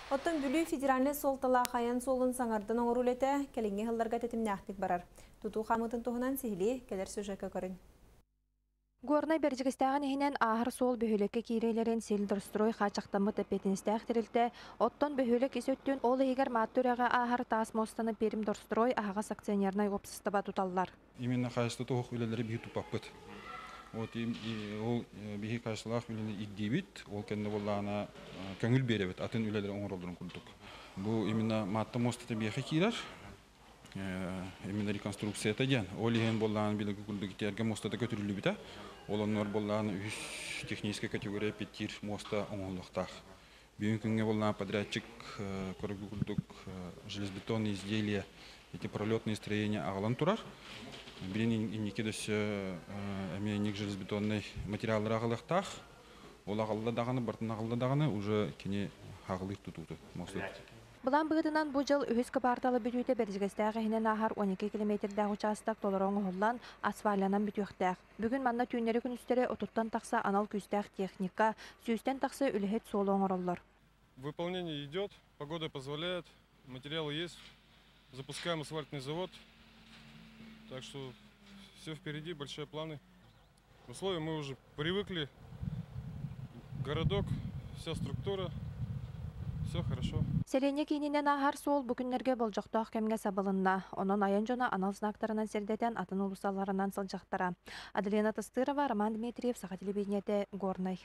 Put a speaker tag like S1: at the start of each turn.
S1: Оттон Бүлүү федеральнай суолталаах айан суолун саҥардан оҥоруу үлэтэ кэлиҥҥи сылларга тэтимнээхтик барар. Тутуу хаамыытын туһунан сиһилии кэлэр сюжекка көрүҥ.
S2: Горнай Бэрдьигэстээҕин иһинэн ааһар суол бөһүөлэккэ киириилэрин Сельдорстрой хааччахтаммыт эппиэтинэстээх тэрилтэ, оттон бөһүөлэк ис өттүн, ол иһигэр Маатта үрэҕи ааһар таас муостаны Пермдорстрой аһаҕас акционернай уопсастыба туталлар.
S3: Именно хаачыста туох үлэлэри биһи туппаппыт. Вот ол биһи хаачыстыбалаах үлэни ирдиибит, ол кэннэ буоллаҕына көҥүл биэрэбит атын үлэлэри оҥороллорун курдук. Бу именно Маатта муостата биэхэ киирэр, именно реконструкцията диэн. Ол иһин буоллаҕына билиги курдук итиэргэ муостата көтүрүллүбүтэ. Ол оннугар буоллаҕына үһүс техническэй категория эппиттиир муоста оҥоһуллуохтаах. Бүгүн күҥҥэ буоллаҕына подрядчик көрүгү курдук железобетонные изделия, эти пролетные строения аҕалан турар. Билин инники өссө эмиэ инник железобетонный материаллары аҕалыахтаах. Ол аҕалла даҕаны, бартын аҕалла даҕаны уже кини хаҕылыыр тутууту муостут.
S2: Былаан быһыытынан бу дьыл үһүс кыбаартала бүтүүтэ Бэрдьигэстээх иһинэн ааһар 12 километрдээх учаастак толору оҥоһуллан, асфальанан бүтүөхтээх. Бүгүн манна түүннэри-күнүстэри отуттан тахса анал күүстээх техника, сүүстэн тахса үлэһит суолу оҥороллор.
S4: Выполнение идет, погода позволяет, материалы есть. Запускаем асфальтный завод. Так что все впереди, большие планы. Условия мы уже привыкли. Городок, вся структура, все хорошо.
S2: Сэлиэнньэ киининэн ааһар суол бу күннэргэ болдьохтоох кэмҥэ сабылынна. Онон айан дьоно анал знактарынан сирдэтэн атын уулуссаларынан сылдьахтара. Аделина Тастырова, Роман Дмитриев, Саха телевидениетэ, Горнай.